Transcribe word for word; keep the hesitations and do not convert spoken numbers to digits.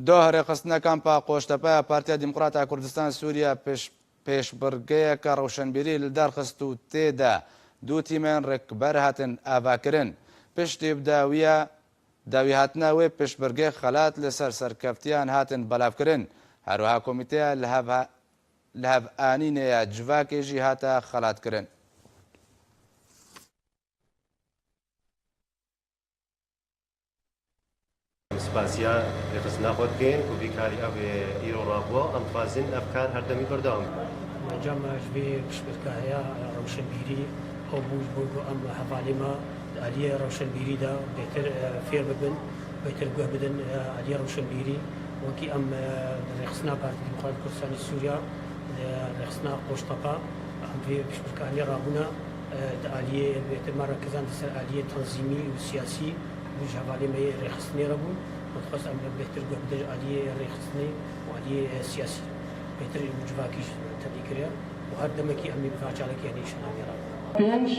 Doh rêxistina kampa Qoştepe ya Partiya Demokrata Kurdistan Sûriye pêş-, pêşbirgeyeke rewşenbîrî li dar xist û tê de du tîmên rêkber hatin avakirin. Piştî bi dawiya, dawîhatine wê pêşbirgê xelat li ser serkeftiyan hatin belavkirin. Her wiha komîteya li hev-, li hev anînê ya civakê jî hate xelatkirin. Spasiya rêxistina xwe dikin ku vî karî ev ê îro rabû, em dixwazin ev kar her demî berdewam bikin. Encama ji vê piştgirkahiya rewşenbîrî ew bû ji bo ku em hevalê me di aliyê rewşenbîrî de bêtir, e, fêr bibin, bêtir guh bidin, e, aliyê rewşenbîrî. Wekî em, e, di rêxistina Partî Demokratîk Kurdistanê Sûriya, di rêxistina Qoştepe, em vê piştgirkahiya rabûne, e, di aliyê bêtir me re kizand ser aliyê tanzîmî û siyasî. Ji hevalê me yê rêxistinê re bû. Me dixwest em bêhtir guh bidin ji aliyê rêxistinê û aliyê, e, siyasî. Bêhtir û civakî ji tevlî kiriye û her demekî em ê bi vê çalakî hênî şanavê re. Pênc.